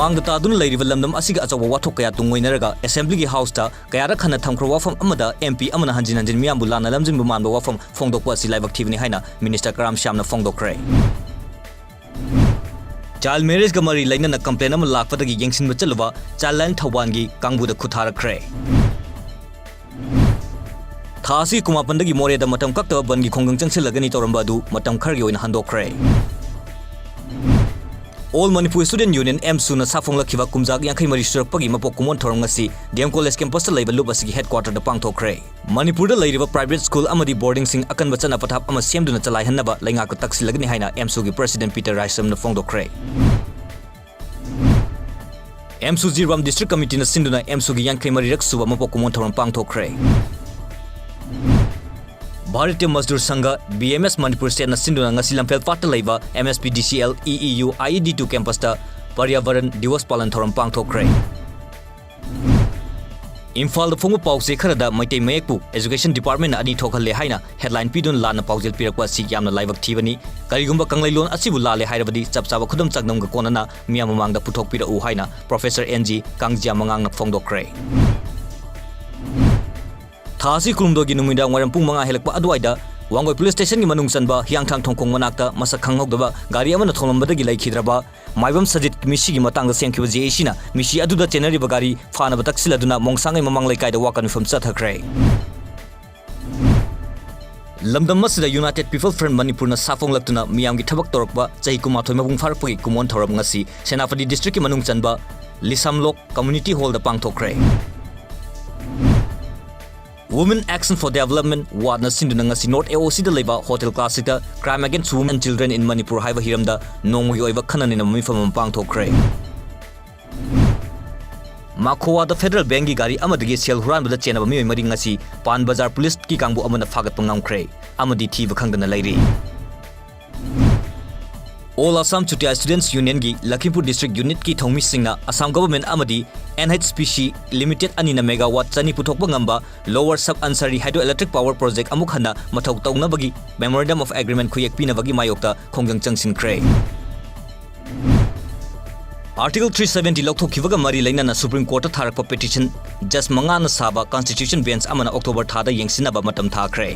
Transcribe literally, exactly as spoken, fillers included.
ꯃꯥꯡꯗ ꯇꯥꯗꯨꯅ ꯂꯩꯔꯤꯕ ꯂꯝꯗꯝ ꯑꯁꯤꯒꯤ ꯑꯆꯧꯕ ꯋꯥꯊꯣꯛ ꯀꯌꯥ ꯇꯨꯡꯑꯣꯏꯅꯔꯒ Assemblyꯒꯤ Houseꯇ ꯀꯌꯥꯔꯛ ꯍꯟꯅ ꯊꯝꯈ꯭ꯔꯕ ꯋꯥꯐꯝ ꯑꯃꯗ MP ꯑꯃꯅ ꯍꯟꯖꯤꯟ ꯍꯟꯖꯤꯟ ꯃꯤꯌꯥꯝꯕꯨ ꯂꯥꯟꯅ ꯂꯝꯖꯤꯡꯕ ꯃꯥꯟꯕ ꯋꯥꯐꯝ ꯐꯣꯡꯗꯣꯛꯄ ꯑꯁꯤ ꯂꯥꯏꯕꯛ ꯊꯤꯕꯅꯤ ꯍꯥꯏꯅ Minister ꯀꯔꯥꯝ ꯁ꯭ꯌꯥꯝꯅ ꯐꯣꯡꯗꯣꯛꯈ꯭ꯔꯦ꯫ Child marriageꯒ ꯃꯔꯤ ꯂꯩꯅꯅ complaint ꯑꯃ ꯂꯥꯛꯄꯗꯒꯤ ꯌꯦꯡꯁꯤꯟꯕ ꯆꯠꯂꯨꯕ Childline ꯊꯧꯕꯥꯜꯒꯤ ꯀꯥꯡꯕꯨꯗ ꯈꯨꯠ ꯊꯥꯔꯛꯈ꯭ꯔꯦ꯫ ꯊꯥ ꯑꯁꯤ ꯀꯨꯟꯃꯥꯄꯟꯗꯒꯤ ꯃꯣꯔꯦꯗ ꯃꯇꯝ ꯀꯛꯇꯕ ꯕꯟꯒꯤ ꯈꯣꯡꯖꯪ ꯆꯪꯁꯤꯜꯂꯒꯅꯤ ꯇꯧꯔꯝꯕ ꯑꯗꯨ ꯃꯇꯝ ꯈꯔꯒꯤ ꯑꯣꯏꯅ ꯍꯟꯗꯣꯛꯈ꯭ꯔꯦ꯫ All Manipur Student Union, AMSUꯅ ꯁꯥꯐꯣꯡꯂꯛꯈꯤꯕ ꯀꯨꯝꯖꯥ ꯌꯥꯡꯈꯩ ꯃꯔꯤ ꯁꯨꯔꯛꯄꯒꯤ ꯃꯄꯣꯛ ꯀꯨꯝꯑꯣꯟ ꯊꯧꯔꯝ ꯉꯁꯤ D M College campusꯇ ꯂꯩꯕ ꯂꯨꯞ ꯑꯁꯤꯒꯤ headquarterꯗ ꯄꯥꯡꯊꯣꯛꯈ꯭ꯔꯦ꯫ ꯃꯅꯤꯄꯨꯔꯗ ꯂꯩꯔꯤꯕ private school ꯑꯃꯗꯤ boardingꯁꯤꯡ ꯑꯀꯟꯕ ꯆꯠꯅ ꯄꯊꯥꯞ ꯑꯃ ꯁꯦꯝꯗꯨꯅ ꯆꯂꯥꯏꯍꯟꯅꯕ ꯂꯩꯉꯥꯛꯇ ꯇꯛꯁꯤꯜꯂꯒꯅꯤ ꯍꯥꯏꯅ AMSUꯒꯤ President ꯄꯤꯇꯔ ꯔꯥꯏꯁ꯭ꯔꯝꯅ ꯐꯣꯡꯗꯣꯛꯈ꯭ꯔꯦ꯫ AMSU ꯖꯤꯔꯤꯕꯥꯝ District Committeeꯅ ꯁꯤꯟꯗꯨꯅ AMSUꯒꯤ ꯌꯥꯡꯈꯩ ꯃꯔꯤꯔꯛ ꯁꯨꯕ ꯃꯄꯣꯛ ꯀꯨꯝꯑꯣꯟ ꯊꯧꯔꯝ ꯄꯥꯡꯊꯣꯛꯈ꯭ꯔꯦ꯫ ꯚꯥꯔꯇꯤꯌ ꯃꯖꯗꯨꯔ ꯁꯪꯘ, B M S, ꯃꯅꯤꯄꯨꯔ stateꯅ ꯁꯤꯟꯗꯨꯅ ꯉꯁꯤ ꯂꯝꯐꯦꯜ ꯄꯥꯠꯇ ꯂꯩꯕ M S P D C L, E E U, I E D two campusꯇ Paryavaran Diwas ꯄꯥꯂꯟ ꯊꯧꯔꯝ ꯄꯥꯡꯊꯣꯛꯈ꯭ꯔꯦ꯫ ꯏꯝꯐꯥꯜꯗ ꯐꯣꯡꯕ ꯄꯥꯎꯆꯦ ꯈꯔꯗ ꯃꯩꯇꯩ ꯃꯌꯦꯛꯄꯨ Education Departmentꯅ ꯑꯅꯤ ꯊꯣꯛꯍꯜꯂꯦ ꯍꯥꯏꯅ headline ꯄꯤꯗꯨꯅ ꯂꯥꯟꯅ ꯄꯥꯎꯖꯦꯜ ꯄꯤꯔꯛꯄ ꯑꯁꯤ ꯌꯥꯝꯅ ꯂꯥꯏꯕꯛ ꯊꯤꯕꯅꯤ꯫ ꯀꯔꯤꯒꯨꯝꯕ ꯀꯪꯂꯩꯂꯣꯟ ꯑꯁꯤꯕꯨ ꯂꯥꯜꯂꯦ ꯍꯥꯏꯔꯕꯗꯤ ꯆꯞ ꯆꯥꯕ ꯈꯨꯗꯝ ꯆꯥꯡꯗꯝꯒ ꯀꯣꯟꯅꯅ ꯃꯤꯌꯥꯝ ꯃꯃꯥꯡꯗ ꯄꯨꯊꯣꯛꯄꯤꯔꯛꯎ ꯍꯥꯏꯅ Professor N G ꯀꯥꯡꯖꯤꯌꯥ ꯃꯉꯥꯡꯅ ꯐꯣꯡꯗꯣꯛꯈ꯭ꯔꯦ꯫ ꯊꯥ ꯑꯁꯤ ꯀꯨꯟꯍꯨꯝꯗꯣꯏꯒꯤ ꯅꯨꯃꯤꯗꯥꯡ ꯋꯥꯏꯔꯝ ꯄꯨꯡ ꯃꯉꯥ ꯍꯦꯜꯂꯛꯄ ꯑꯗꯨꯋꯥꯏꯗ ꯋꯥꯡꯒꯣꯏ police stationꯒꯤ ꯃꯅꯨꯡ ꯆꯟꯕ ꯍꯤꯌꯥꯡꯊꯥꯡ ꯊꯣꯡꯈꯣꯡ ꯃꯅꯥꯛꯇ ꯃꯁꯛ ꯈꯪꯍꯧꯗꯕ ꯒꯥꯔꯤ ꯑꯃꯅ ꯊꯣꯝꯂꯝꯕꯗꯒꯤ ꯂꯩꯈꯤꯗ꯭ꯔꯕ ꯃꯥꯏꯕꯝ ꯁꯖꯤꯠ ꯃꯤꯁꯤꯒꯤ ꯃꯇꯥꯡꯗ ꯁꯦꯝꯈꯤꯕ J A Cꯅ ꯃꯤꯁꯤ ꯑꯗꯨꯗ ꯆꯦꯟꯅꯔꯤꯕ ꯒꯥꯔꯤ ꯐꯥꯅꯕ ꯇꯛꯁꯤꯜꯂꯗꯨꯅ ꯃꯣꯡꯁꯥꯡꯉꯩ ꯃꯃꯥꯡ ꯂꯩꯀꯥꯏꯗ ꯋꯥꯀꯠ ꯃꯤꯐꯝ ꯆꯠꯊꯈ꯭ꯔꯦ꯫ ꯂꯝꯗꯝ ꯑꯁꯤꯗ United People Front ꯃꯅꯤꯄꯨꯔꯅ ꯁꯥꯐꯣꯡꯂꯛꯇꯨꯅ ꯃꯤꯌꯥꯝꯒꯤ ꯊꯕꯛ ꯇꯧꯔꯛꯄ ꯆꯍꯤ ꯀꯨꯟꯃꯥꯊꯣꯏ ꯃꯄꯨꯡ ꯐꯥꯔꯛꯄꯒꯤ ꯀꯨꯝꯑꯣꯟ ꯊꯧꯔꯝ ꯉꯁꯤ ꯁꯦꯅꯥꯄꯇꯤ districtꯀꯤ ꯃꯅꯨꯡ ꯆꯟꯕ ꯂꯤꯁꯥꯝꯂꯣꯛ Community Hallꯗ ꯄꯥꯡꯊꯣꯛꯈ꯭ꯔꯦ꯫ Women Action for Development, WADꯅ ꯁꯤꯟꯗꯨꯅ ꯉꯁꯤ North A O Cꯗ ꯂꯩꯕ Hotel Classicꯇ Crime Against Women and Children in Manipur ꯍꯥꯏꯕ ꯍꯤꯔꯝꯗ ꯅꯣꯡꯃꯒꯤ ꯑꯣꯏꯕ ꯈꯟꯅ ꯅꯩꯅꯕ ꯃꯤꯐꯝ ꯑꯃ ꯄꯥꯡꯊꯣꯛꯈ꯭ꯔꯦ꯫ ꯃꯥꯈꯣꯋꯥꯗ Federal Bankꯀꯤ ꯒꯥꯔꯤ ꯑꯃꯗꯒꯤ ꯁꯦꯜ ꯍꯨꯔꯥꯟꯕꯗ ꯆꯦꯟꯅꯕ ꯃꯤꯑꯣꯏ ꯃꯔꯤ ꯉꯁꯤ ꯄꯥꯟ ꯕꯖꯥꯔ policeꯀꯤ ꯀꯥꯡꯕꯨ ꯑꯃꯅ ꯐꯥꯒꯠꯄ ꯉꯝꯈ꯭ꯔꯦ ꯑꯃꯗꯤ ꯊꯤꯕ ꯈꯪꯗꯅ ꯂꯩꯔꯤ꯫ All Assam Chutia Students Unionꯒꯤ Lakhimpur district unitꯀꯤ ꯊꯧꯃꯤꯁꯤꯡꯅ Assam government ꯑꯃꯗꯤ N H P C Limited ꯑꯅꯤꯅ megawatt ꯆꯅꯤ ꯄꯨꯊꯣꯛꯄ ꯉꯝꯕ Lower Subansari Hydroelectric Power Project ꯑꯃꯨꯛ ꯍꯟꯅ ꯃꯊꯧ ꯇꯧꯅꯕꯒꯤ Memorandum of Agreement ꯈꯨꯌꯦꯛ ꯄꯤꯅꯕꯒꯤ ꯃꯥꯌꯣꯛꯇ ꯈꯣꯡꯖꯪ ꯆꯪꯁꯤꯟꯈ꯭ꯔꯦ꯫ Article three seventy ꯂꯧꯊꯣꯛꯈꯤꯕꯒ ꯃꯔꯤ ꯂꯩꯅꯅ Supreme Courtꯇ ꯊꯥꯔꯛꯄ petition judge ꯃꯉꯥꯅ ꯁꯥꯕ constitution bench ꯑꯃꯅ October ꯊꯥꯗ ꯌꯦꯡꯁꯤꯟꯅꯕ ꯃꯇꯝ ꯊꯥꯈ꯭ꯔꯦ꯫